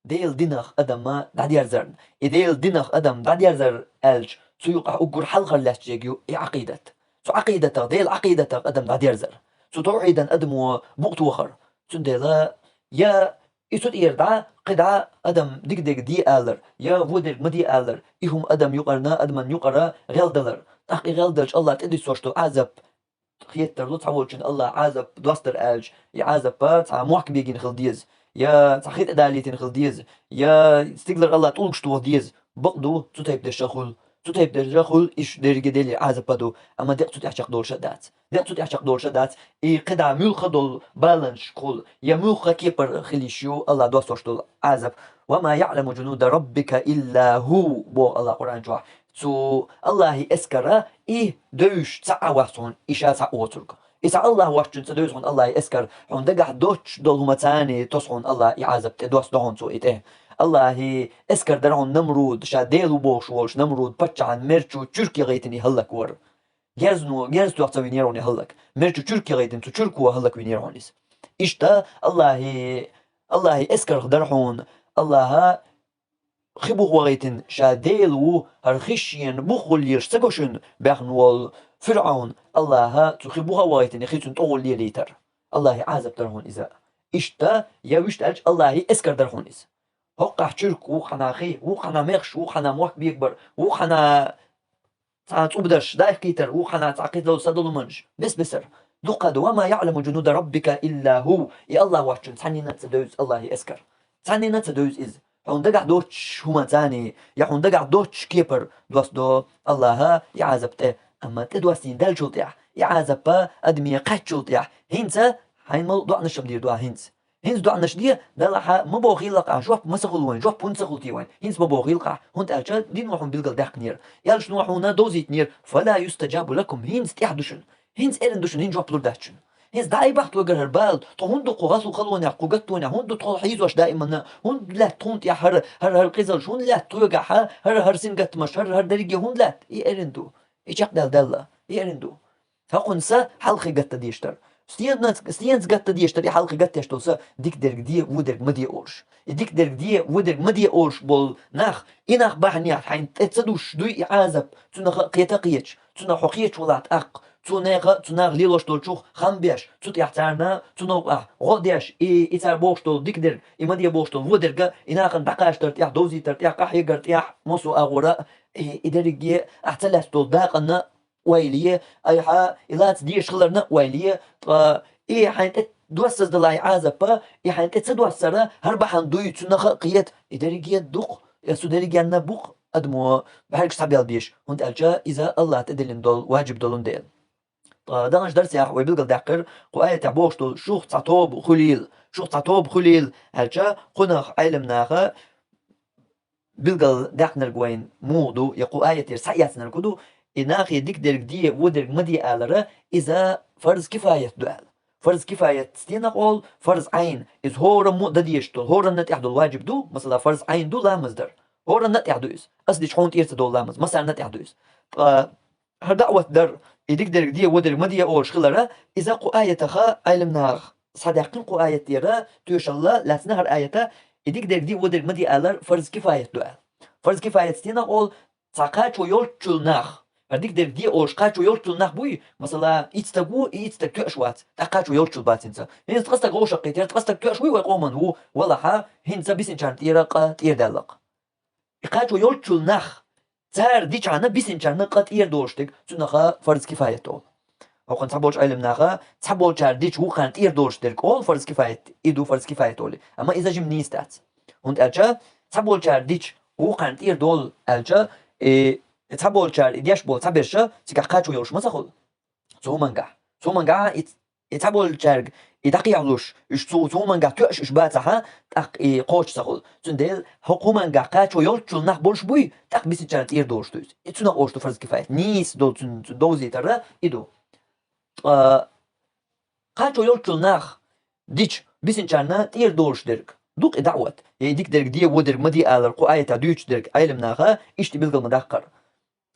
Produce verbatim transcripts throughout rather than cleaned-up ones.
Дела динах адам дӀадерзарна. И Дела динах адам дӀадерзар аьлча, цу юкъахь уггар хьалхара лаьтташ ерг ю и Ӏакъидат. Цу Ӏакъидатах, Дела Ӏакъидатах адам дӀадерзар. Цу тавхьидан адамо букъ тохар. Цундела я и цу тӀера дӀа, кхидӀа адам дикадарг де алар, я водарг ма де алар, и хӀума адам юкъарна, адаман юкъара гӀелдалар. ТӀаккха и гӀелдалча АллахӀа тӀедуссош долу Ӏазап хетаргдолу цхьаволчун АллахӀа Ӏазап достар аьлча, и Ӏазапа цхьа мохк бегийна хила деза, я цхьа хи тӀедалийтина хила деза, я стигалара АллахӀа тӀулгаш тоха деза. Бакъ ду, цу тайпа дерш а хуьлу. Цу тайпа дерш а хуьлу, уьш дерриге а Деле Ӏазап а ду, амма декъа цу тӀехь чекхдолуш а дац. Декъа цу тӀехь чекхдолуш а дац, и кхидӀа муьлхха долу баланаш хуьлу, я муьлхха кепара хила йиш ю АллахӀа доссош долу Ӏазап. «Ва ма яӀламу жунуда раббика илла хӀу», боху АллахӀа Къуръан чохь. Цу АллахӀан эскара и девзаш цхьа а вац хьуна, и ша цхьа а воцург. И цхьа АллахӀ воцчунна ца девза хьуна АллахӀан эскар, хьуна дагахь доцуш долу хӀуманца тосу хьуна АллахӀа и Ӏазап тӀе, доссадо хьуна цо и тӀе. АллахӀан эскар дара хьуна Намруд, ша Дела ву бохуш волчу Намруд паччахьан мерачу чуьрк яхийтина и хӀаллаквар. Герзано, герз тоьхна ца винера хьуна и хӀаллак. Мерачу чуьрк яхийтина, цу чуьрко хӀаллаквинера хьуна иза. Иштта АллахӀан, АллахӀан эскарх дара хьуна, АллахӀа хи буха вахийтина, ша Дела ву, хӀара хи шена бух гӀуллелаш ца го шуна баьхна волу ФирӀавн, АллахӀа цу хи буха а вахийтина, хи цунна тӀе гӀуллелийтар. АллахӀан Ӏазап дара хьуна иза. Иштта, я вуьшта аьлча, АллахӀан эскар дара хьуна иза. ХӀокхахь чуьрк, вукхахьа хи, вукхахьа мехаш, вукхахьа мохк бегабар, вукхахьа цхьа цӀубдарш дӀаихкийтар, вукхахьа цхьа кхидолу са долу хӀуманаш, бес-бесара. Дуккха а ду, «Ва ма яӀламу жунуда раббика илла хӀу», и АллахӀ воцчунна цхьаннена а ца девза АллахӀан эскар. Цхьаннена а ца девза иза. Хьуна дагахь доцуш хӀуманца, я хьуна дагахь доцуш кепара доссадо АллахӀа и Ӏазап тӀе. Амма тӀедоссийна даьллачул тӀаьхьа, и Ӏазапа адаме кхаьччул тӀаьхьа, хӀинца хьайна мел доӀанаш ма дийр ду ахь хӀинца. ХӀинца доӀанаш де, делахь а ма бохийла-кх ахь, жоп ма ца хуьлу вайн, жоп хӀунда ца хуьлу те вайн? ХӀинца ма бохийла-кх ахь, хӀунда аьлча дино хьуна билгалдаьккхинера, элчано хьуна довзийтинера, «фала юстаджабу лакум», хӀинца тӀехь ду шуна, хӀинца эрна ду шуна, хӀинца жоп лур дац шуна. ХӀинца дӀа а бахьа тхоьгара хӀара бала, тхо хӀунда ду кху гӀазкхалонехь, кху гаттонехь, хӀунда ду тхол хьийзош даиманна, хӀунда лаьтта тхуна тӀехь хӀара, хӀара, хӀара къизалш, хӀунда лаьтта тхоьгахь хӀара, хӀара сингаттамаш, хӀара, хӀара дерриге хӀунда лаьтта? И эрна ду. И чекхдаьлла даьлла, и эрна ду. ХӀокхунна са хьалхе гатта дезаш дара. Стенца, стенца гатта дезаш дара и хьалхе гатдеш долу са, дика дерг де, вон дерг ма де олуш. И дика дерг де, вон дерг ма де олуш болу нах, и нах бахьанехь хьайна тӀе ца дуссуш дуй и Ӏазап, цунах а кхета а кхеташ, цунах хьо кхеташ валахь тӀаккха, цу нехан, цу наха лелош долчух хам беш, цу тӀехь царна, цу новкъахь гӀо а деш, и, и цара бохуш долу дика дерг, и ма де бохуш долу вон дерг а, и нахана дӀакхачар тӀехь, довзийтар тӀехь, къахьегар тӀехь, массо а агӀора а, и, и дерриге а ахь ца лаьцна долу дакъанна ойла е, айхьа и лаца дезаш хиларна а ойла е, ткъа и хьайна тӀе доссаза далахь и Ӏазапа, и хьайна тӀе ца доссара, хӀара бахьана дуй, цунах а кхета, и дерриге а ду-кх, я цу дерригенна бу-кх адамо бӀаьргаш схьабелла безаш, хӀунда аьлча иза АллахӀа тӀедиллина долу ваджиб долун дела. Ткъа даханчу дарсехь вай билгалдаьккхира, кху аятехь бохуш долу: «Шух цхьа тоба хуьлийла, шух цхьа тоба хуьлийла», аьлча, кхунах Ӏеламнаха билгалдаьккхинарг вайна муха ду, я кху аятера схьаэцнарг хӀун ду, и нахе дика дерг де, вон дерг ма де алара, иза фарз кифаят ду аьлла. Фарз кифаят стенах олу? Фарз Ӏайн. Иза хӀораммо а дан дезаш долу, хӀоранна тӀехь долу ваджиб ду, масала, фарз Ӏайн ду ламаз дар. ХӀоранна а тӀехь ду иза. Ас дича хьуна тӀера ца долу ламаз, массарна а тӀехь ду иза. Ткъа хӀара даӀват дар, и дика дерг де, вон дерг ма де олуш хилара, иза кху аятаха Ӏеламнаха схьадаьккхина, кху аятера тоьшалла лаьцна хӀара аята, и дика дерг де, вон дерг ма де алар фарз кифаят ду аьлла. Фарз кифаят стенах олу? Цхьа кхачо йолччул нах, хӀара дика дерг де олуш кхачо йолччул нах буй, масала, итт стаг ву, и итт стаг тоьаш вац, тӀаккха кхачо йолччул бац хӀинца. ХӀинца ткъа стаг вовшах кхетера, ткъа стаг тоьаш вуй вай къоман ву, валахьа, хӀинца бисинчарна тӀера къа тӀера даьлла-кх. И кхачо йолччул нах, цара дичахьана бисинчарна къа тӀера долуш дерг, цунаха фарз кифаят олу. ХӀокхунна цхьаболчу Ӏеламнаха, цхьаболчара дича вукхарна тӀера долуш дерг олу фарз кифаят, и ду фарз кифаят олий. Амма иза жима нийса дац. ХӀунда аьлча цхьаболчара дича вукхарна тӀера долу аьлча, и, и цхьаболчара и деш болу цхьаберша цигахь кхачо йолуш ма ца хуьлу. Цу хӀумангахь. Цу хӀумангахь и, и цхьаболчаьрга и дӀакхехьалуш, уьш цу, цу хӀумангахь тоьаш уьш бацахьа, тӀаккха и кхочуш ца хуьлу. Цундела хӀокху хӀумангахь кхачо йолччул нах болуш буй, тӀаккха бисинчарна тӀера долуш ду иза. И цунах олуш ду фарз кифаят. Нийса долу цуьнан, цуьнан довзийтара и ду. Ткъа кхачо йолччул нах дича бисинчарна тӀера долуш дерг ду-кх и даӀват. Я и дика дерг де, вон дерг ма де алар кху аятехь дуьйцуш дерг Ӏеламнаха иштта билгал ма даккхара.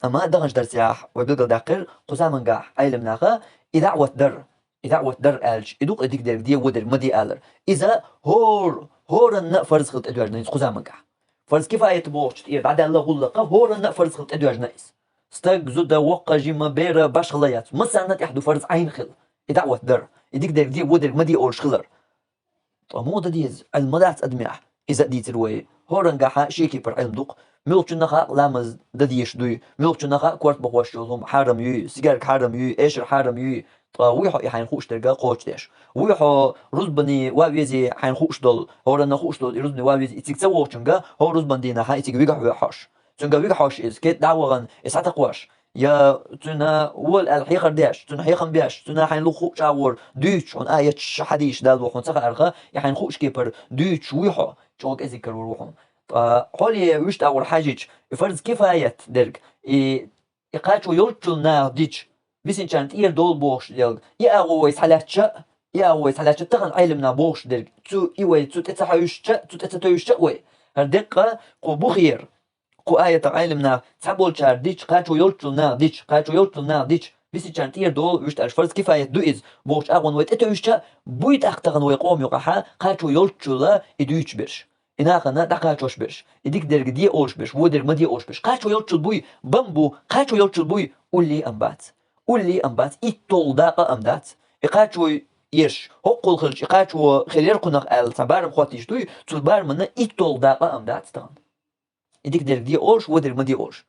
Амма даханчу дарсехь вай билгалдаьккхира, кху замангахь Ӏеламнаха и даӀват дар, и даӀват дар аьлча, и ду-кх и дика дерг де, вон дерг ма де алар. Иза хӀора хӀоранна а фарз хила тӀедоьжна иза кху заманкахь. Фарз кифаят бохучу тӀера дӀадаьлла гӀуллакх хӀоранна а фарз хила тӀедоьжна иза. Стаг, зуда, воккха, жима, бер, башхала яц, массарна а тӀехь ду фарз Ӏайн хила. И даӀват дар, и дика дерг де, во дерг ма де олуш хилар. Ткъа муха дан деза, Ӏилма дац адамехь? Иза а дийцира вай. ХӀоранна гахь шен кепара Ӏилма ду-кх. Муьлххачунна хаьа ламаз дан дезаш дуй, муьлххачунна хаьа корта бахош йолу хӀума хьарам юй, сигарг хьарам юй, эшар хьарам юй. Ткъа вуй хьо и хьайна хууш дерг кхочушдеш? Вуй хьо рузбане ван везий хьайна хууш долу, хӀоранна хууш долу и рузбане ван везий, и цига ца вогӀучуьнга хӀора рузбан дийнахь и цига вигахь вехьош? Цуьнга вигахь хьош иза, кеда дӀа а вахана, и схьатакхош, я цуьнан вола аьлла хьехар деш, цуьнан хьехам беш, цуьнан хьайна луха хууш агӀор дуьйцуш, хьуна аяташ, хьадисаш далла ву хьуна ца хаарха, и хьайна хууш кепара дуьйцуш вуй хьо, чӀогӀа кӀезиг карор ву хьуна. Ткъа хьоле вуьшта агӀор хьаьжча, и фарз кифаят дерг, и, и кхачо йолччул наха дича, висинчарна тӀера долу бохуш дерг, и агӀо вай схьалаьцча, и агӀо вай схьалаьцча тахана Ӏелам наха бохуш дерг, цу и вай цу тӀе ца хьуьйшича, цу тӀе ца тевжича а вай, хӀара деккъа кху бухера. Кху аятах Ӏелам наха цхьаболчара дича, кхачо йолччул наха дича, кхачо йолччул наха дича, висичарна тӀера долу, вуьшта аьлча, фарз кифаят ду иза, бохучу агӀонна вай тӀетевжича, буй тӀаккха тахана вай къоман юкъахь кхачо йолччул и дуьйцуш берш, и нахана дӀакхачош берш, и дика дерг де олуш берш, во дерг ма де олуш берш. Кхачо йолччул буй бан бу, кхачо йолччул буй уллий а бац. Уллий а бац, итталгӀа дакъа а дац. И кхачо еш, хӀоккхул хилча, и кхачо хир яра кхунах аьлла, цхьа барам хӀоттийча дуй, цу барамна итталгӀа дакъа а дац тахана. И дика дерг де олуш, во дерг ма де олуш.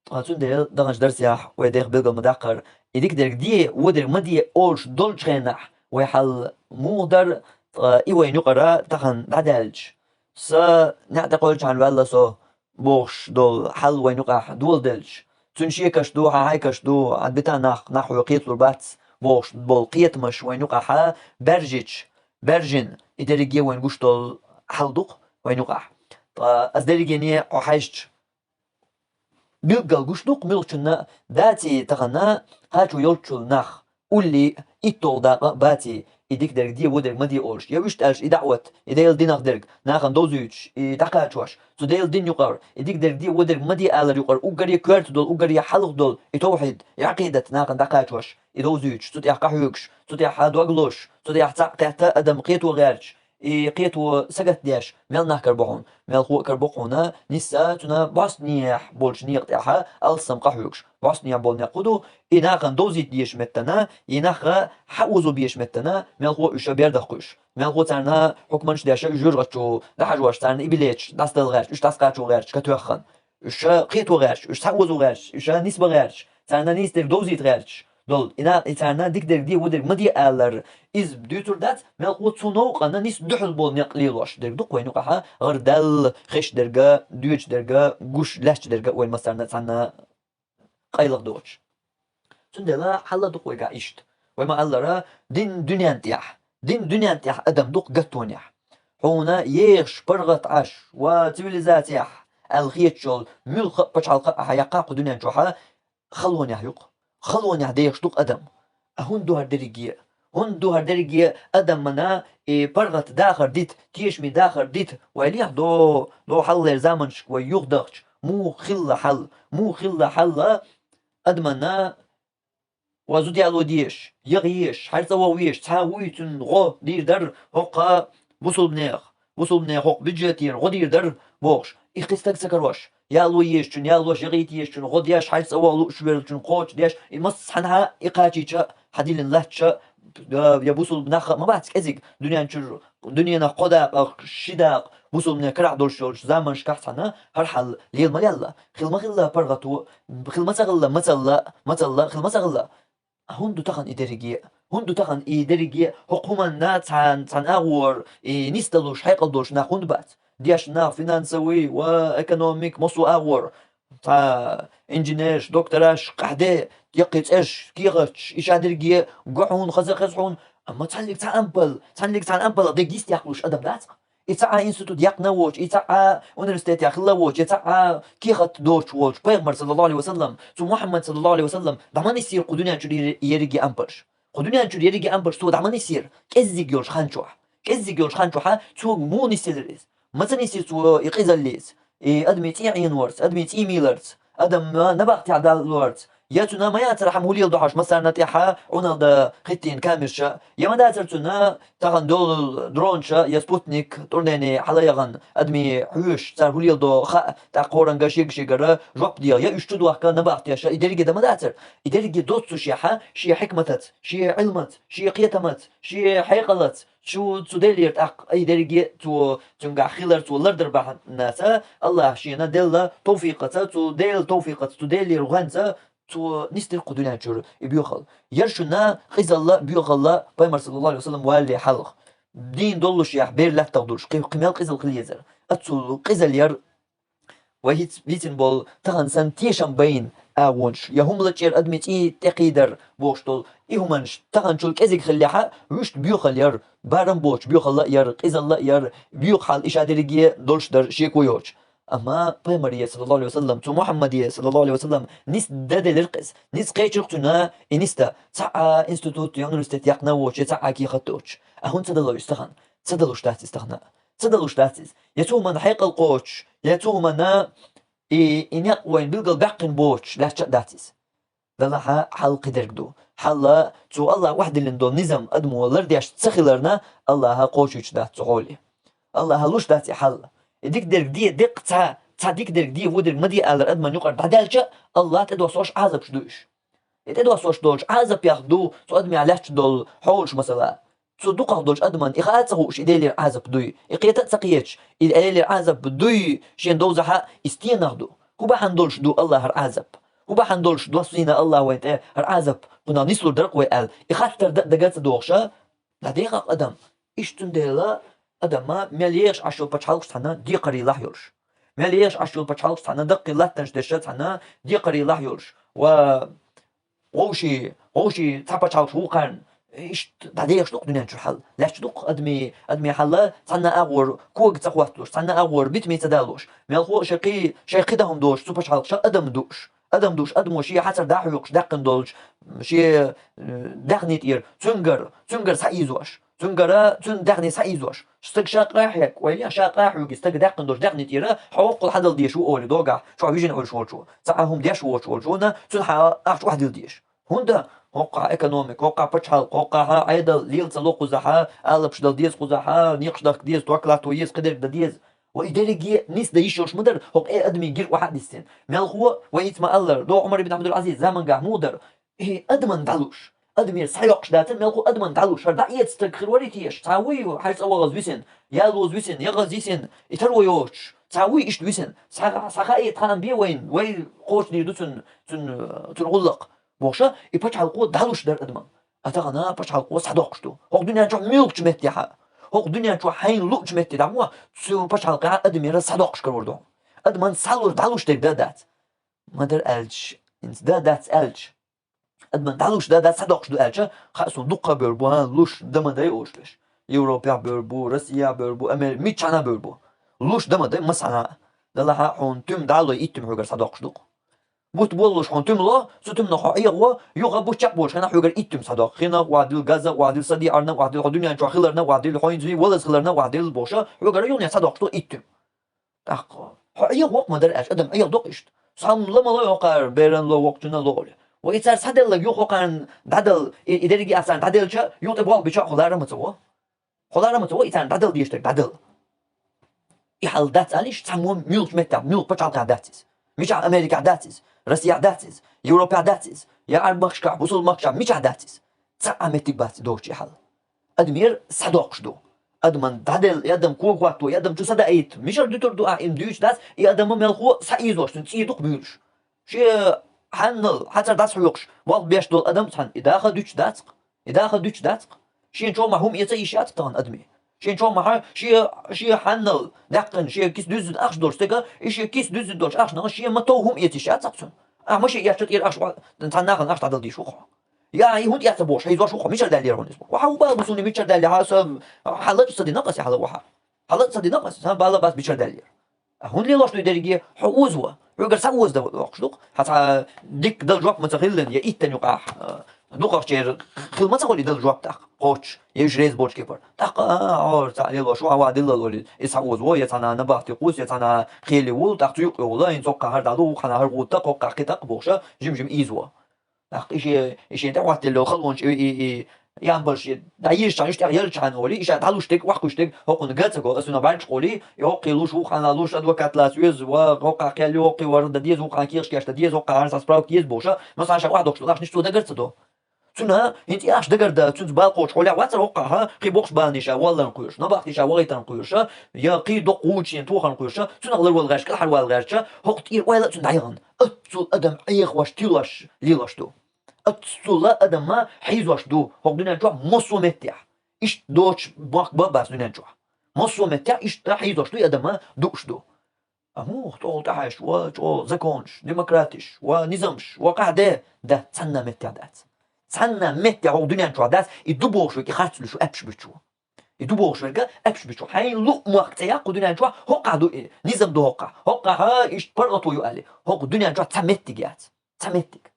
Ткъа цундела даханчу дарсехь вай дех билгал ма даккхара, и дика дерг де, во дерг ма де олуш долчу хенахь, вай хьал муха дара, ткъа и вайна юкъара тахана дӀадаьлча, сан неӀ тӀекхоьлличхьана ваьлла со бохуш долу хьал вайна юкъахь доладелча, цуьнан шекаш ду, хьан хьайкаш ду, хьан бита нах, нах хьоьга кхеталур бац бохуш болу кхетамаш вайна юкъахь баьржича, баьржина, и дерриге вайна гуш долу хьал ду-кх вайна юкъахь. Ткъа аса дерригене хьо хьаьжча, билггал гуш ду-кх муьлххачунна, даций тахана кхачо йолччул нах, уллий, итталгӀа дакъа а баций, и дика дерг де, во дерг ма де олуш, я вуьшта аьлча и даӀват, и Делан динах дерг нахана довзуьйтуш, и дӀакхачош, цу Делан дин юкъара и дика дерг де, во дерг ма де алар юкъара уггаре коьрта долу, уггаре хьалха долу и тавхьид, и Ӏакъидат нахана дӀакхачош, и довзуьйтуш, цу тӀехь къахьоьгуш, цу тӀехь догалош, цу тӀехь цхьаъ кхетта адам кхето гӀерташ, и кхето сагатдеш, мел нах карабо хьуна, мелхо а карабо хьуна, нисса цуьнан бӀостанехьа болчу некъа тӀехь алссам къахьоьгуш. БӀостанехьа болу некъ хӀун ду? И нахана довзийта дезачу меттана, и нах хьаозо безачу меттана, мелхо уьш бердах кхуьуш. Мелхо царна хьукманаш деш, уьш жоьжахати чу дӀахьажош, царна и билеташ дӀасадала гӀерташ, уьш дӀасакхачо гӀерташ катоьххана. Уьш кхето гӀерташ, уьш схьаозо гӀерташ, уьш нисбан гӀерташ, царна нийса дерг довзийта гӀерташ долу, и на-, и царна дика дерг де, во дерг ма де алар, иза дуьйцур дац, мелхо цу новкъана нийса дуьхьал болу некъ лелош дерг ду-кх вайна юкъахь, гӀар даьлла хезаш дерг а, доьдуш дерг а, гуш лаьтташ дерг а вайн массарна а цхьаьна къайлаха доцуш. Цундела хьал а ду-кх вайгахь иштта. Вай ма-аллара, дин дуьнен тӀехь, дин дуьнен тӀехь адам ду-кх гаттонехь. Хьуна ехаш паргӀат Ӏаш ва цивилизацехь аьлла хеташ йолу муьлхха а пачхьалкх а хьан яккха кху дуьнен чохь, халонехь ю-кх. Халонехь дехаш ду-кх адам. А хӀунда ду хӀара дерриге? ХӀунда ду хӀара дерриге адамна и паргӀат дахар дита, тешаме дахар дита? Вай лехьа до, до хьалхалера заманашка вай юхадахча, муха хилла хьал, муха хилла хьал адамна ва зуда яло дезаш, яха езаш, хьаьрцӀа ваха везаш, цхьа вуй цуьнан гӀо дийр дара хӀокху бусулбанех, бусулбанех хӀокху бюджетера гӀо дийр дара бохуш, и кхин стаг ца карош, яло езачун, ялош, яхийта езачун гӀо деш, хьаьрцӀа ваха лууш верчун кхочушдеш, и массанхьа и кхачийча, хьан диллина латтача, я бусулба нах а ма бац кӀезиг, дуьнен чуьра, дуьненах кхо дакъа, ши дакъа бусулбане карахь долуш йолчу заманашкахь цхьаьна хӀара хьал лела ма лелла. Хила ма хилла паргӀато, хила ма ца хилла мацалла, мацалла хила ма ца хилла. А хӀунда ду тахана и дерриге? ХӀунда ду тахана и дерриге? ХӀокху хӀуманна цхьана, цхьана агӀор и нисдалуш, хьекъал долуш нах хӀунда бац? Дешна нах, финансовый ва экономик, массо а агӀор, цхьа инженерш, доктораш, къаьхьа де, яккхий цӀерш, кехаташ, и ша дерриге го хьуна, хаза хеза хьуна, амма цхьанниг цхьа ампал, цхьанниг цхьана ампалах дерг йист яккхалуш адам дац-кх. И цхьа а институт яьккхина а воцуш, и цхьа а университетехь хилла а воцуш, я цхьа а кехат доцуш волчу пайхамар, саллаллаху алейхи ва саллам, цу Мухаммад, саллаллаху алейхи ва саллам, дӀа ма нисйира кху дуьнен чуьра ер-, ерриге ампалш. Кху дуьнен чуьра ерриге ампалш цо дӀа ма нисйира, кӀеззиг йолчу хан чохь. КӀеззиг йолчу хан чохь цо муха нисйелира иза? Ма ца нисйира цо и къизаллица, и адамийн цӀий Ӏенорца, адамийн цӀий мийларца, адам набахтехь даллорца, Я цуьнан ма яцара хӀама хӀу леладо хьожуш массарна тӀехьа Ӏуналда хӀиттийна камерша, я ма дацара цуьнан тахан долу дронша, я спутник, тӀурнене хьалаяхана адамийн хьоьшуш, цара хӀу леладо хаа, тӀаккха хӀоранга шега-шегара жоп деха, я уьш чудохка набахтеша, и дерриге дан ма дацара. И дерриге доццушехьа, шен хьикматаца, шен Ӏилмаца, шен кхетамаца, шен хьекъалаца, цу, цу Делера тӀаккха и дерриге цо, цуьнгахь хилар цо лардар бахьанца, Аллахь шена делла товфикъаца, цу Делан товфикъаца, цу Делера гӀанца цо нисдира кху дуьнен чуьра и боьхалла. Яра шуна къизалла, боьхалла Пайхамар, саллаллаху Ӏалайхи ва саллам, валале хьалха. Дийна доллушехь бер лаьттах долуш, кхин, кхин мел къизалла хила езара. Оццул къизалла яра вай хӀинца вийцина болу, тахана санна тешам байна агӀонаш, я хӀума лачкъера адамийн цӀий тӀекхийдар бохуш долу, и хӀуманаш таханачул кӀезиг хиллехьа, вуьшта боьхалла яра, барам боцуш боьхалла а яра, къизалла а яра, боьха хьал и ша дерриге долуш дара шеко йоцуш. Амма Пайхамаре, саллаллаху Ӏалайхи ва саллам, цу Мухьаммаде, саллаллаху Ӏалайхи ва саллам, нисда делира-кх иза. Ницкъ кхечира-кх цуьнан и нисдан, цхьа а институт, я университет яьккхина а воцуш, я цхьа а кехат а доцуш. А хӀунда ца дало иза тахана? Ца далуш дац иза тахана. Ца далуш дац иза. Я цу хӀуманна хьекъал кхочуш, я цу хӀуманна и, и некъ вайна билгал баьккхина боцуш лаьтташ а дац иза. Делахь а хьал кхидерг ду. Хьал цу Аллахь охьадиллина долу низам адамо лардеш ца хиларна, Аллахьа кхочуьйтуш дац цу хьоле. Аллахьа луш дац и хьал. И дика дерг де, деккъа цхьа, цхьа дика дерг де, вон дерг ма де алар адаман юкъара дӀадаьлча, Аллахь тӀедоссош Ӏазапаш ду уьш. И тӀедоссош долчу Ӏазапех ду цу адамехь лаьтташ долу хьолаш, масала. Цу дукхах долчу адаман и хаа а ца хууш, и Делера Ӏазап дуй. И кхета а ца кхеташ, и Делера Ӏазап дуй шен довзахь а, и стенах ду? ХӀун бахьана долуш ду Аллахьара Ӏазап? ХӀун бахьана долуш доссийна Аллахь вайн тӀе хӀара Ӏазап? Кхунах нислур дара-кх вай аьлла, и хаттар дан а дага а ца дохуша, дӀадехьа-кх адам. Иштта цундела адам мел ехаш Ӏаш йолу пачхьалкхаш цхьаьна декхарийлахь йолуш. Мел ехаш Ӏаш йолу пачхьалкхаш цхьаьна даккхий латтанаш деш цхьаьна декхарийлахь йолуш. Ва вовший, вовший цхьа пачхьалкхаш вукхарна, иштта дӀадехаш ду-кх дуьнен чуьра хьал. Лаьтташ ду-кх адамийн, адамийн хьал цхьанна агӀор кога ца хӀотталуш, цхьанна агӀор битаме ца далош. Мелхо а шайн кхин, шайн кхин дан хӀума доцуш цу пачхьалкхаша адам дууш. Адам дууш, адамо шен хьацар дӀахьоькхуш даьккхина долчу, шен, э, даьхни тӀера, цуьнгара, цуьнгара схьаийзош. Цуьнгара, цуьнан даьхни схьаийзош. Стаг ша къахьег, вай ле, ша къахьоьгу стага даьккхина долчу даьхни тӀера, хьо хӀоккхул хьадала дезаш ву олий догахь, чохь вижина Ӏуьллуш волчо. Цхьа а хӀума деш воцуш волчунна, цуьнан хьан ахча охьадилла дезаш. ХӀунда? ХӀоккхахь экономика, хӀоккхахь пачхьалкх, хӀоккхахь Ӏедал лела ца ло кхузахь, алапаш дала деза кхузахь, некъаш дахка деза, ток латто еза, кхидерг дан деза. Ва и дерриге нисдан йиш йолуш ма дара, хӀокху э адамийн гира охьа а дисина. Мелхо, вай хӀинца ма-аллара, догӀу Ӏумар ибн Ӏабдул-Ӏазиз замангахь муха дара? И адаман дӀалуш. Адамера схьайоккхуш дацара, мелхо адаман дӀалуш. ХӀара дӀаэца стаг хир варий теша? Цхьа вуй хьажа цӀа вахаза висина, ялоза висина, ягӀаза йисина, и таро йоцуш? Цхьа вуй иштта висина? Схьа, схьахаийта хаам бе вайна, вай кхочушдийр ду цуьнан, цуьнан, цуьнан гӀуллакх. Бохуша, и пачхьалкхо дӀалуш дара адаман. А тахана пачхьалкхо схьадоккхуш ду. ХӀокху дуьнен чохь муьлххачу меттехьа, хӀокху дуьнен чохь хьайна луучу метте дӀа мо, цу пачхьалкхехьа адамера схьадоккхуш карор ду. Адаман схьалур дӀалуш дерг дан дац. Ма-дарра аьлча, хӀинца дан дац аьлча, адаман дӀалуш дан дац, схьадоккхуш ду аьлча, хаа суна дуккха а бевр бу, а, луш дан ма дай олуш берш. Европехь бевр бу, Россехь бевр бу, Амер-, миччахьана бевр бу. Луш дан ма дай массанхьа а. Делахь а хьуна туьма дӀа а лой, итт туьма хьоьгара схьадоккхуш ду-кх. Бутт боллуш хьуна туьма ло, цу туьманах хьо эгӀо, юха бутт чекхболуш хенахь хьоьгара итт туьма схьадоккху. Хинах охьадилла, газа охьадилла, садеӀарна охьадилла, хьо дуьнен чохь хиларна охьадилла, хьо хӀинца вий валаза хиларна охьадилла бохуша, хьоьгара юханехьа схьадоккхуш ду итт туьма. ТӀаккха хьо эгӀо-кх ма-дарра аьлча, адам эгӀадо-кх иштта. Цхьамма ла ма ло хӀокхара, беран ло, воккхачунна ло олий. Ва и цара схьаделларг юха хӀокхарна дӀадала, и, и дерриге а царна дӀаделча, юха тӀе болх бича а хьо лара ма ца во. Хьо лара ма ца во, и царна дӀадала дезаш дерг дӀадала. И хьал дац аьлла иштта цхьаммо муьлххачу меттехь, муьлхха пачхьалкхехь дац иза. Мичахь Америкехь дац иза, Россехь дац иза, Европехь дац иза, я Ӏарбмахкашкахь, бусулба махкашкахь, мичахь дац иза. Цхьа а меттиг бац и доцуш и хьал. Адамера схьадоккхуш ду. Адаман дӀаделла, и адам кога хӀотто, и адам чу садаийта, мичара дуьтур ду ахь, и-м дуьйцуш дац, и адам мелхо схьаийзош, цуьнан цӀий ду-кх буьйлуш. Шен хьаннал хьацар дӀасахьоькхуш, болх беш долу адам цхьаьна и даха дуьтуш дац-кх. И даха дуьтуш дац-кх. Шен чомахь хӀума эца йиш яц-кх тахана адаме. Шен чомахь шен, шен хьаннал даьккхина, шен киса дуьззина ахча долчу стага, и шен киса дуьззина долчу ахчанах шен ма-тов хӀума эца йиш яц-кх цунна. Ахь машен эцча тӀера ахча, цхьана нахана ахча дӀадала дезаш ву-кх хьо. Я, и хӀунда эцна бохуш, хьийзош ву-кх хьо, мичара даьллера хьуна иза бохуш. Ва хьан ву бала бусулни мичара даьллехьа, сан хьан лачкъа ца дина-кх аса, хьан лачкъа ца дина-кх аса, сан бала бас мичара даьллера. ХӀунда лелош ду и дерриге? Хьо озаво. Хьоьгара схьаозадан доккхуш ду-кх. Хьан цхьа дикка дала жоп ма ца хиллина, я иттанна юкъахь, а, дукхахчеран хила ма ца хуьлу и дала жоп тӀаккха. Кхоччуш, я уьш реза болчу кепара. ТӀаккха, а, хьо цхьаъ лелош ву, хьан ван диллал олий, иза схьаозаво, я цхьана набахти кхуссу, я цхьана хеле вуллу, тӀаккха цу юкъа йолу, хӀинца хӀокхахь хӀара дӀалу, хӀокхахь кхин тӀаккха бохуша, жим-жим ийзаво. ТӀаккха и шен, и шен тӀехӀоттаелла халонаш, и, и, и ямбалш дӀаешачхьана, уьш тӀехъелчхьана олий, и ша дӀалуш дерг, воккхуш дерг, хӀокхунна гацаго, ас уна бӀарчкъолий, и хӀокхий луш, вукханна луш, адвокат лаца веза, ва хӀокхахь кхел ю, хӀокхий вар дан деза, вукханна кехаш кечда деза, хӀокхахь хӀара справка еза бохуш, массанхьа ша охьадохкуш долу нах, нуьш цо дагар ца до. Цунна хӀинца и ахча дагарда, цуьнца бала кхочуш хьолехь вацара хӀокхахь, кхин боккхуш баланаш ша валларна кхоьруш, набахташ ша вахийтарна кхоьруш, я кхин доккха вучу шен тохарна кхоьруш, цунах ларвала гӀерташ, кӀелхьарвала гӀерташ, хӀокху тӀера ойла а цунна дӀаяхана. Оццул адам Ӏехош, тилош лелош ду. Оццул адам хьийзош ду хӀокху дуьнен чохь массо а меттехь. Иштта доцуш мохк бан а бац дуьнен чохь. Массо а меттехь иштта хьийзош ду и адам, дууш ду. А муха чӀогӀа тӀаьхьаш, ва чӀогӀа законаш, демократиш, ва низамш, ва къахьде, дац, цхьанна меттехь дац. Цхьанна меттехь хӀокху дуьнен чохь дац, и ду бохуш верг, и харц луьйш верг, аьшпаш буьтуш ву. И ду бохуш верг, аьшпаш буьтуш ву. Хьайна луъу мохк цӀе яккха хӀокху дуьнен чохь, хӀокхахь ду и, низам ду хӀокхахь, хӀокхахь иштта паргӀато ю аьлла, хӀокху дуьнен чохь цхьа меттиг яц. Цхьа меттиг.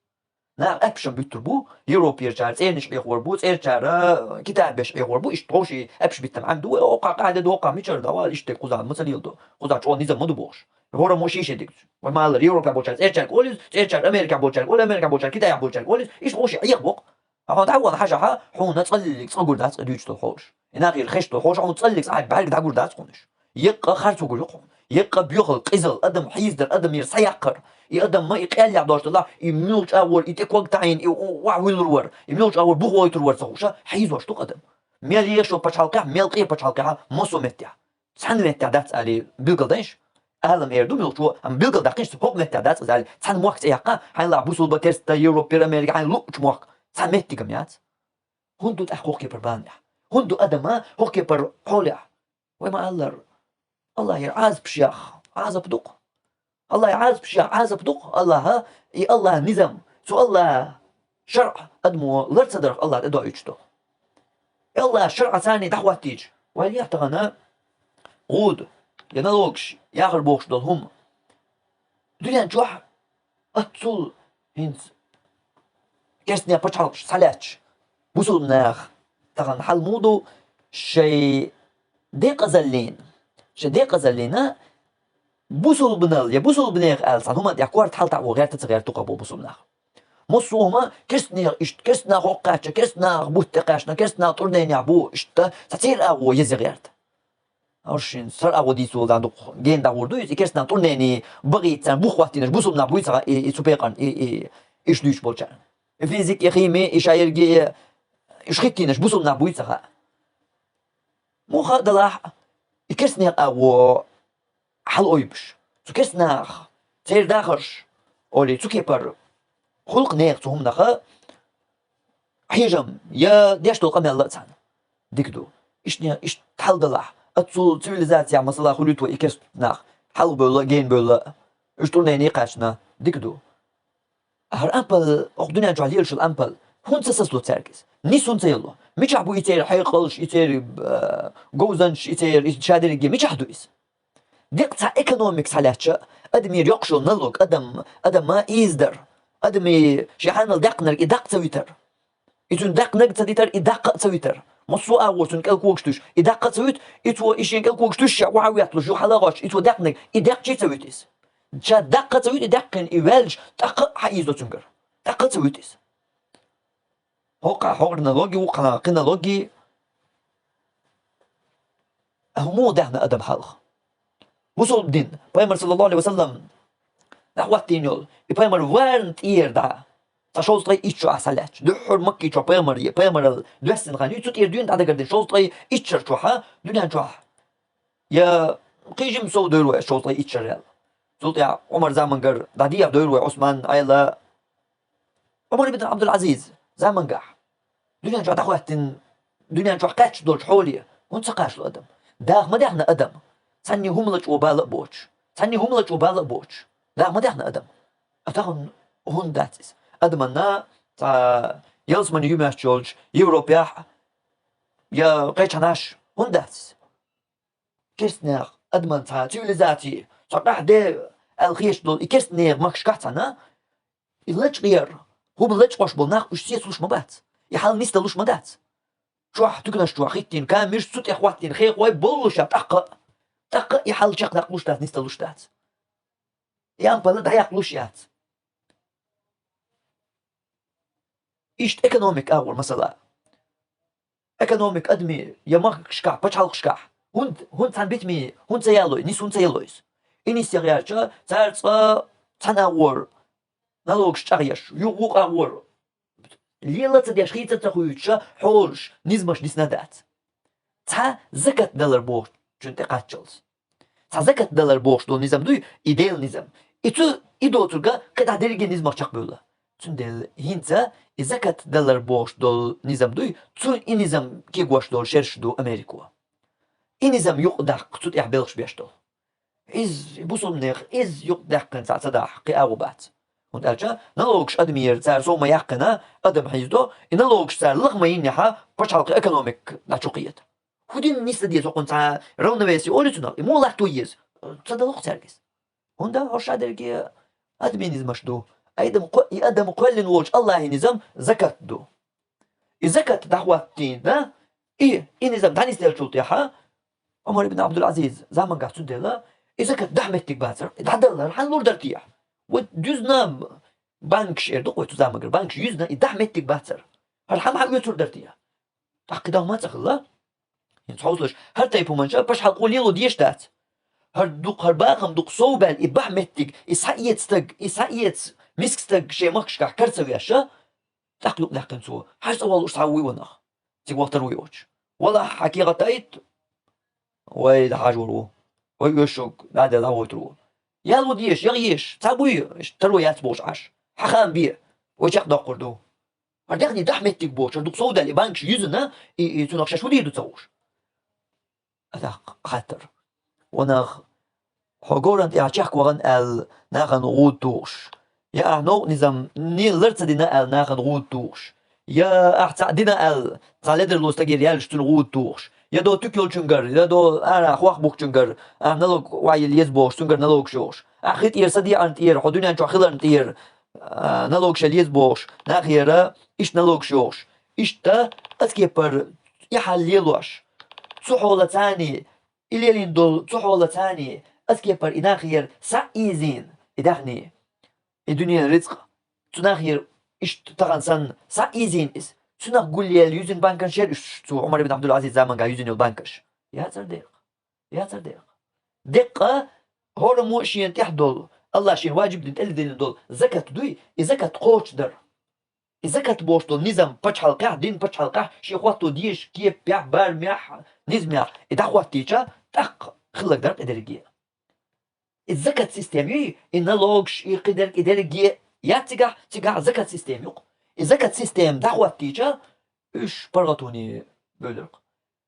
Наха аьшпаш буьттур бу, Европерчара цӀерниш Ӏехор бу, цӀерчара, э, китабеш Ӏехор бу, иштта тховший аьшпаш биттам Ӏам ду, вай хӀокхахь къахьде ду, хӀокхахь мичара ду, вала иштта кхузахь ма ца леладо, кхузахь чӀогӀа низам ма ду бохуш. ХӀораммо шен-шен дигцу. Вай ма-аллара, Европехь болчара цӀерчаьрга олий иза, цӀерчара Америкехь болчаьрга олий, Америкехь болчара Китайхь болчаьрга олий иза, иштта тховший Ӏехабо-кх. Хьо хьуна тӀаьхьа вахана хьажахь, хьуна цкъа лилиг цкъа гур дац, цкъа дуьйцуш долу хьолаш. И нахера хезаш долу хьолаш, хьуна цкъа лилиг цкъа хьайн бӀаьрг дӀагур дац хьуна уьш. Еккъа харцо гур ю хьуна. Еккъа боьхалла, къизалла, адам хьийзадар, адамера са яккхар. И адам ма и къел яхь долуш делахь, и муьлхачу агӀор, и тӀе ког таӀийна, и у-, охьавуьллур вара, и муьлхачу агӀор бух войтур вара ца хууш, хьийзош ду адам. Мел ешо пачхьалкхехь, мел къе пачхьалкхехь, массо а меттехь. Цхьана меттехь дац алий билгал дан йиш. Алам эр ду муьлхачо, амма билгал даккхийша, хӀокху меттехь дац иза алий. Цхьана мохк цӀе яккха, хьайна лахь бусулба, керста, Европера, Америка, хьайна луъучу мохк. Цхьа меттигам яц. ХӀунда ду тӀаккха хӀокху кепара баланехь? ХӀунда ду адам хӀокху кепара хьолехь? Вай ма-аллара, Аллахьера Ӏазапаш яхь, Ӏазап ду-кх. Аллахьера Ӏазапаш яхь, Ӏазап ду-кх. Аллахьа, и Аллахьан низам, цу Аллахьан шарӀ адамо лар ца дарх Аллахь тӀедоуьйтуш ду. Аллахьан шарӀ царний дӀахӀоттийча, вай лехь тахана гӀуда, я налогаш яхар бохуш долу хӀума. Дуьнен чохь оццул хӀинца керстанех пачхьалкхаш схьалаьтташ, бусулба нах тахана хьал муха ду, шайн декъазаллина, шайн декъазаллина бусулбанал я бусулбанех аьлла цхьана хӀуманна тӀехь корта хьалатаӀо гӀерта а ца гӀерта ду-кх бу бусулба нах. Массо а хӀума керстанех иштта, керстанах хӀокху кхаьчча, керстанах бутт тӀе кхаьчна, керстанах тӀурненехь бу, иштта цхьа церан агӀо еза гӀерта. Оршин сар агӀо дийцо волу дӀа дукха гена дӀагӀур ду иза, и керстанах тӀурнене бахийта царна бух хӀоттийнарш бусулба нах буй ца хаьа, и, и цу пекъарна, и, и, и уьш дуьйцуш болчарна. И физика, и хими, и шайерги, и уьш хӀиттийнарш бусулба нах буй ца хаьа. Муха а далахь, и керстанех агӀо хьалаойбуш. Цу керстанах, церан дахарш, олий, цу кепара хуьлу-кх нехан цу хӀуманах хьежам я деш долу къамел а царна. Дика ду. Иштта, иштта хьал далахь, оццул цивилизацехь масала хуьлуьйту вай и керста нах, хьалабевлла а, генабевлла а, уьш тӀурнене кхаьчна, дика ду. ХӀара ампал, хӀокху дуьнен чохь лелаш йолу ампал, хӀунда ца сацало цаьрга иза? Нис хӀунда ца яло? Мичахь бу и церан хьекъалш, и церан, э, говзанчаш, и церан, и ша дерриге мичахь ду иза? Декъа цхьа экономика схьалаьцча, адамера йоккхуш йолу налог, адам, адам ма ийзадар, адамийн шен хьанал даьккхинарг и даккха ца витар. И цуьнан даьккхинарг ца дитар, и даккха а ца витар. Массо а агӀор цуьнан кӀел когаш туьйсуш, и даккха а ца вуьту, и цо и шен кӀел когаш туьйсуш охьа а ветталуш, юха хьалагӀоттуш, и цо даьккхинарг, и деккхачий ца вуьту иза. Ша даккха а ца вуьту, и даьккхина, и ваьлча, тӀаккха а хьаийзо цуьнгара. ТӀаккха а ца вуьту иза. ХӀокхахь хӀокхуьра налоги, вукхунна кхин налоги. ХӀун муха даьхна адам хьалха? Бусулба дин, пайхамар, саллаллаху алейхи ва саллам, дӀахӀоттийна йолу, и пайхамар варна тӀера дӀа. Цхьа шовзткъе итт шо ахь схьалаьтташ. Дуьххьара Макки чохь пайхамар е, пайхамаралла доьссина хан ю, цу тӀера дуьйна дӀадагардан шовзткъе итт шар чохь, дуьнен чохь. Я кхин жимма сов дойр вай ас шовзткъе итт шар аьлла. Цул тӀаьхьа Ӏумар замангара дӀадехьа дойр вай Ӏусман, Ӏела, Ӏумар ибн Ӏабдул-Ӏазиз замангахь дуьнен чохь дӀахӀоьттина, дуьнен чохь кхаьчна долчу хьоле хӀунда ца кхачало адам? Даха ма даьхна адам, цхьанне хӀума лачкъо бала а боцуш, цхьанне хӀума лачкъо бала а боцуш, даха ма даьхна адам. А тахана хӀунда дац иза? Адаманна цхьа ялсамане ю моьттуш йолчу Европехь я кхечанаш хӀунда дац иза? Керстанех адаман цхьа цивилизаци, цхьа къахьде аьлла хеташ долу и керстанехан махкашкахь цхьана, и лачкъер, хӀума лачкъош болу нах уьш сецалуш ма бац, и хьал нисдалуш ма дац. Чохь туьканаш чохь хӀиттийна камераш, цу тӀе хӀоттийна хехой боллушехь тӀаккха а, тӀаккха а и хьал чекхдаккхалуш дац, нисдалуш дац. И ампала дӀаяккхалуш яц. Иштта экономика агӀор, масала. Экономика адамий я махкашкахь, пачхьалкхашкахь. ХӀунда, хӀунда цхьана битаме, хӀунда ца ялой, нис хӀунда ца ялой из? И нис яхъярча, цара цкъа цхьана агӀор налогаш чӀагӀъеш, юха вукху агӀор лела ца деш, хийца ца хуьйцуш, хьолаш, низамаш дисна дац. Цхьа закат далар бохучун тӀе кхаччалц. Цхьа закат далар бохуш долу низам дуй, и Делан низам. И цу, и доцурга кхидӀа дерриге низамах чекхбевлла. Цундела хӀинца и закат далар бохуш долу низам дуй, цу и низам кегош долу шераш ду Америко. И низам юкъадаккха цу тӀехь белхаш беш долу. Иза бусулнех, иза юкъадаьккхина цхьа ца дахь, кхин агӀо бац. ХӀунда аьлча налогаш адамера цара сов ма яьккхина, адам хьийзадо, и налогаш цара лаха ма йиннехьа, пачхьалкхан экономика дӀачукхета. ХӀун дина нисса деза хӀокхунна цхьа равновесие олу цунах, и муха латто еза? Ца далух цаьрга иза. ХӀунда хӀорш а дерриге адамийн низамаш ду. Адам кхо-, и адам кхоьллина волчу Аллахьан низам закат ду. И закат дӀахӀоттийна, и, и низам дӀанисделлачул тӀаьхьа, Ӏумар ибн Абдул-Азиз замангахь цундела, и закат дахьа меттиг бацара, и дӀадаллар хьан лур дара те? Вот дуьзна банкаш эр ду-кх вай цу замангара, банкаш юьзна, и дахьа меттиг бацара. ХӀара хьан хьан оьцур дара те? ТӀаккха и дагӀма а ца хилла. ХӀинца хьовсалаш, хӀара тайпа хӀуманча пачхьалкхо лело дезаш дац. ХӀара дукха, хӀара бахам дукха сов баьлла, и бахьа меттиг, и схьаэца стаг, и схьаэца миска стаг шен махкашкахь кара ца веш, тӀаккха юкъадаьккхина цо, хьажа цӀа валлуш цхьа вуй ванах. Цига вахтар вуй оцу. Валахь, хьан кехат даийта, вай дӀахьажор ву. Вай оьшург дӀаделла дӀавойтур ву. Ял ву дезаш, ял езаш, цхьа буй, таро яц бохуш Ӏаш. Хьан хаам бе, вай чекхдоккхур ду. ХӀара дехний дахьа меттиг боцуш, хӀара дукха сов даьлла, и банкаш юьзна, и, и цунах шаьш хӀун дийр ду ца хууш. ТӀаккха хаттар. Ванах, хьо говран тӀехь чехка вахана аьлла, нахана гӀуда тухуш. Я ахь новкъа низам не лар ца дина аьлла, нахана гӀуда тухуш. Я ахь цхьаъ дина аьлла, цхьа ледарло стагера яьлча, цунна гӀуда тухуш. Я до туька йолчуьнгара, я до арахь вахбухучуьнгара, ахь налог охьайилла еза бохуш, цуьнгара налогаш йохуш. Ахь хи тӀера, са декъарна тӀера, хьо дуьнен чохь хиларна тӀера, а, налогаш яла еза бохуш, нахера иштта налогаш йохуш. Иштта аса кепара и хьал лелош. Цу хьолацани, и лелийна долу цу хьолацани, аса кепара и нахера схьа а ийзийна, и даьхни, и дуьненан рицкъ, цу нахера иштта тахана санна схьа а ийзийна иза. Цунах гулъелла юьзина банкаш яра уьш, цу Ӏумар ибн Абдул-Азиз заманга юьзина йолу банкаш. Яцара декъа. Яцара декъа. Декъа, хӀораммо а шена тӀехь долу, Аллах шена ваджиб дина тӀедиллина долу закат дуй, и закат кхочушдар. И закат бохуш долу низам пачхьалкхехь, дин пачхьалкхехь, шен хӀотто дезаш кепехь, барамехь, низамехь, и дӀахӀоттийча, тӀаккха хилларг дара кхидерриге. И закат система юй, и налогаш, и кхидерг, и дерриге яц цигахь, цигахь закат система ю-кх. И закат система дӀахӀоттийча, уьш паргӀатоне бевлира-кх.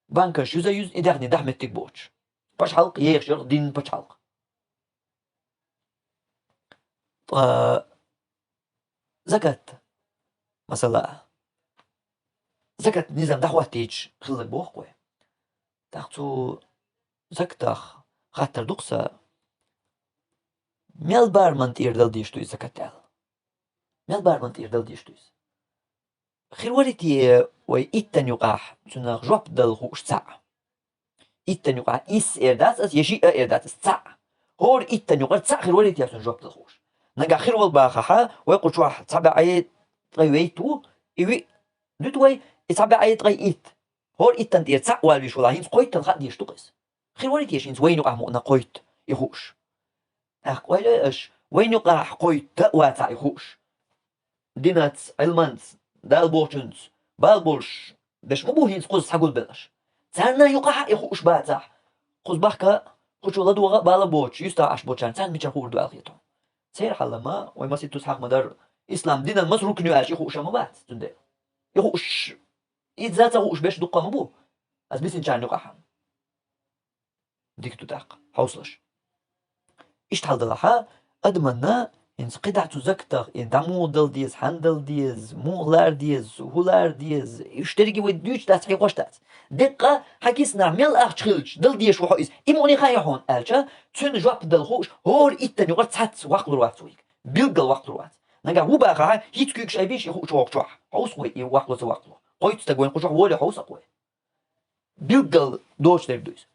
Банкаш юьза-юьзна, и даьхни дахьа меттиг боцуш. Пачхьалкх ехаш яра-кх, дин пачхьалкх. Ткъа закат, масала, закат низам дӀахӀоттийча хилларг боху-кх вай. ТӀаккха цу закатах хаттар ду-кх сан, мел бараман тӀера дала дезаш ду иза закат аьлла? Мел бараман тӀера дала дезаш ду иза? Хир варий те вай иттан юкъахь цунах жоп дала хууш цхьаъ? Иттан юкъахь исс эр дац ас, я шиъ а эр дац ас, цхьаъ. ХӀора иттан юкъара цхьаъ хир варий те цунна жоп дала хууш? Нагахь хир волу бахахьа, вай кху чохь цхьа бӀе ткъе вейтта ву, и виъ дуьту вай, и цхьа бӀе ткъе итт. ХӀора иттан тӀера цхьаъ валвеш вала, хӀинца кхойттан хаа дезаш ду-кх иза. Хир варий те хӀинца вайна юкъахь мукъана кхойтта и хууш? ТӀаккха ойла йой аша, вайна юкъахь кхойтта а вацахь и хууш. Динаца, Ӏилманца, Дала бохучунца бала болуш берш ма бу хӀинца кхуза схьагулбелларш. Царна юкъахь а и хууш бацахь, кхуза бахка, кху чу ладогӀа а бала боцуш, юьстахь Ӏаш болчарна царна мичара хуур ду аьлла хета хьуна? Церан хьалла ма, вай маситтаза хьаха ма дара, ислам динан маса рукн ю аьлча, и хууш а ма бац цундела. И хууш, иза ца хууш берш дуккха а ма бу, ас бисинчарна юкъахь. Дика ду тӀаккха, хьовсалаш. Иштта хьал далахьа, адаманна хӀинца кхидӀа цу закатах, и дӀа муха дала деза, хьанна дала деза, муха лара деза, хӀун лара деза, уьш дерриге вай дуьйцуш дац, хьехош дац. Деккъа хьан киснахь мел ахча хилча, дала дезаш ву хьо иза. И мукъане хаьий хьуна аьлча, цуьнан жоп дала хууш, хӀора иттан юкъара цхьацца ваккхалур вац вайга. Билггал ваккхалур вац. Нагахь ву бахахьа, хӀинца куьйгаш айбеш и хуучу вогӀучохь. Хьовса вай, и ваккхало ца ваккхало. Кхойтта стаг вайна кху чохь волий, хьовса-кх вай. Билггал доцуш дерг ду иза.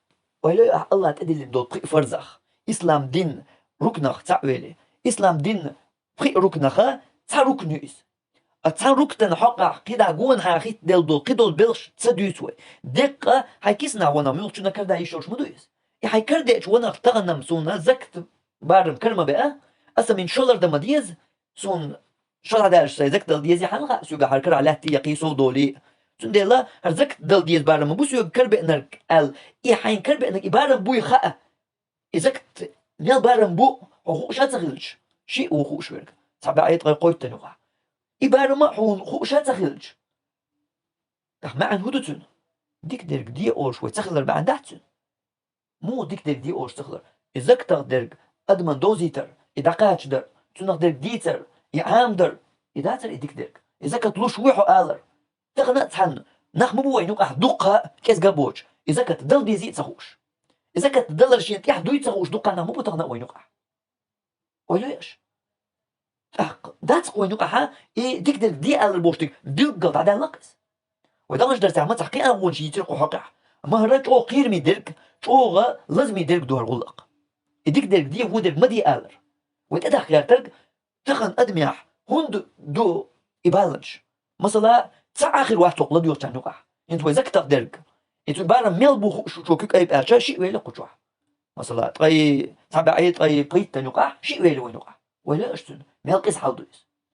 Ойла йой ахь Аллах тӀедиллина долу пхи фарзах, ислам дин рукнах цхьаъ велий. Ислам дин пхи рукнаха цхьа рукн ю иза. А цхьан рукнан хьокъехь кхидӀа гонахьа хӀиттаделла долу, кхидолу белхаш ца дуьйцу вай. Деккъа хьайн кисанахь ванах муьлххачунна карадо йиш йолуш ма ду иза. И хьайн карадеачу ванах тахана-м суна закат барам кара ма беа, аса-м шолгӀа дан ма деза, суна шолгӀа даьлча сайн закат дала дезий хьанна хаьа, соьга хӀара карахь лаьттий я кхин сов долий. Цундела хӀара закат дала деза барам ма бу соьга карабеанарг аьлла, и хьайн карабеанарг и барам буй хаьа. И закат мел барам бу, хьо хууш а ца хилча, шиъ ву хууш верг, цхьа бӀе ткъе кхойттан юкъахь. И барам а хьуна хууш а ца хилча, тӀаккха маьӀна хӀун ду цуьнан? Дика дерг де олуш вай ца хилар маьӀна дац цуьнан? Муха дика дерг де олуш ца хилар? И закатах дерг адаман довзийтар, и дӀакхачадар, цунах дерг дийцар, и Ӏамадар, и дацара и дика дерг? И закат луш вуй хьо алар? Тахана а цхьанна нах ма бу вайн юкъахь дуккха а, кӀезга а боцуш, и закат дала дезий а ца хууш. И закат далар шена тӀехь дуй а ца хууш дуккха а нах ма бу тахана а вайн юкъахь. Ойла йо аша. ТӀаккха дац-кх вайн юкъахьа и дика дерг де алар бохуш дерг билггал дӀадаьлла-кх иза. Вай даханчу дарсехь ма цхьа кхин а гӀонаш йийцира кху хьокъехь. Амма хӀара чӀогӀа кхераме дерг, чӀогӀа лазаме дерг ду хӀара гӀуллакх. И дика дерг де, вон дерг ма де алар. Вай тӀедахка гӀертарг, тахана адамехь хӀунда ду и баланаш? Масала, цхьа а хир вац хӀокху ладоьгӀучарна юкъахь. ХӀинца вай закатах дерг, и цуьнан барам мел бу хууш чо куьг айба аьлча, шиъ вели кху чохь. Масала, ткъе, цхьа бӀе ткъе пхийттан юкъахь, шиъ вели вайн юкъахь. Ойла йо аша цуьнан, мел къиза хьал ду иза.